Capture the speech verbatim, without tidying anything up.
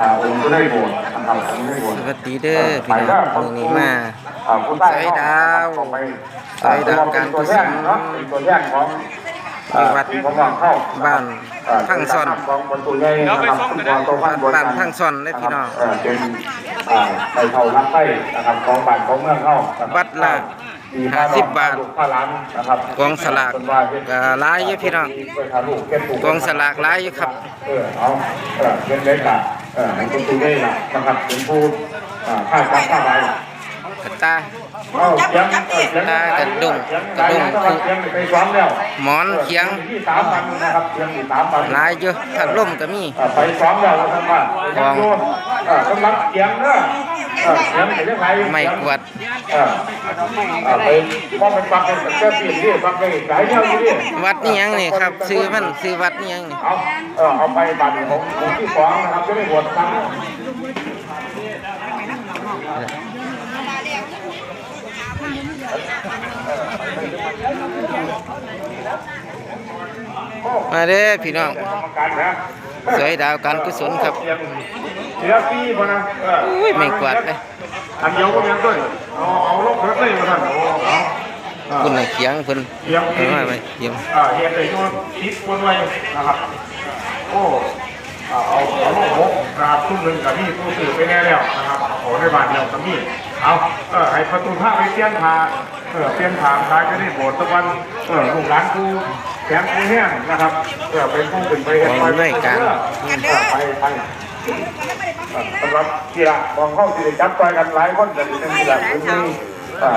อ่าองค์อยู่ในโบสถ์นะครับองค์อยู่ในโบสถ์ สวัสดีเด้อพี่น้อง มื้อนี้มา อ่าผู้ใต้ สอยดาว เข้าไป สอยดาวการกุศล เป็นตัวแทนเนาะเป็นตัวแทนของ อยู่วัด พี่น้องเข้า บ้าน อ่า พังซ่อน ของประตูใหญ่นะครับคุณพ่อโตพันบน บ้านพังซ่อนเด้อพี่น้อง เออเป็น อ่าในเท่ารับไปนะครับของบ้านของเมืองเข้านะครับ วัดละ ที่ ห้าสิบบาท พระลูกพระหลานนะครับ กองสลาก เพิ่นว่าเฮ็ด ก็หลายอยู่พี่น้อง เพิ่นพาลูกเก็บปลูก กองสลากหลายอยู่ครับ เออเอาเออเฮ็ดได้กะเออให้ประตูได้ละนะครับเป็นผู้อ่าข้าจับข้าใบ กระตา เอาเสียงเออเสียง ตากระด้ง เสียง กระด้ง เสียงไปซ้อมแล้ว หมอนเขียง ที่สามพันนะครับเสียงที่สามพัน หลายอยู่ พัดลมก็มี เออไปซ้อมแล้วท่านว่า ของ เออสำหรับเสียงเนอะเออเสียงเป็นยังไง ไม้กวาด เออเออไปมองเป็นปักเป็นเจ้าที่ที่ปักเป็นสายเดียวอยู่นี่ วัดนี่หยังนี่ครับ ชื่อมัน ชื่อวัดนี่หยังนี่ เอาเออเอาไปบัตรของหมู่ที่สองนะครับจะได้บวชซ้ำ มาเด้อพี่น้อง กรรมการนะ สอยดาวการกุศลครับ เสียงเสียงฟรีพอนะเออ อุ้ย ไม่กวาดเลย อันเดียวก็แม่นด้วย เอา เอาลงเพิ่นเลยว่าซั่น โอ้ เอา อ่า คุณน่ะเขียงเพิ่น เขียง เอามาไว้เขียง อ่า เฮ็ดให้อยู่ติดคนไว้นะครับ โอ้ อ่า เอา เอาลงหกนะครับ ทุกหนึ่งกับนี่ผู้ซื้อไปแน่แล้วนะครับ เอาในบ้านแล้วก็มี เอา เออ ให้ประตูพระไปเปลี่ยนผ้า เออ เปลี่ยนผ้าขายจะได้โบสถ์สักวัน เออ ลูกหลานผู้แขนผู้แห้งนะครับ เออ เป็นผู้เป็นไป กองอำนวยการ เออ ไป ไป สำหรับกีฬาของเขาที่ได้จับต่อยกันหลายคนแต่ที่เป็นกีฬาพื้นที่อ่า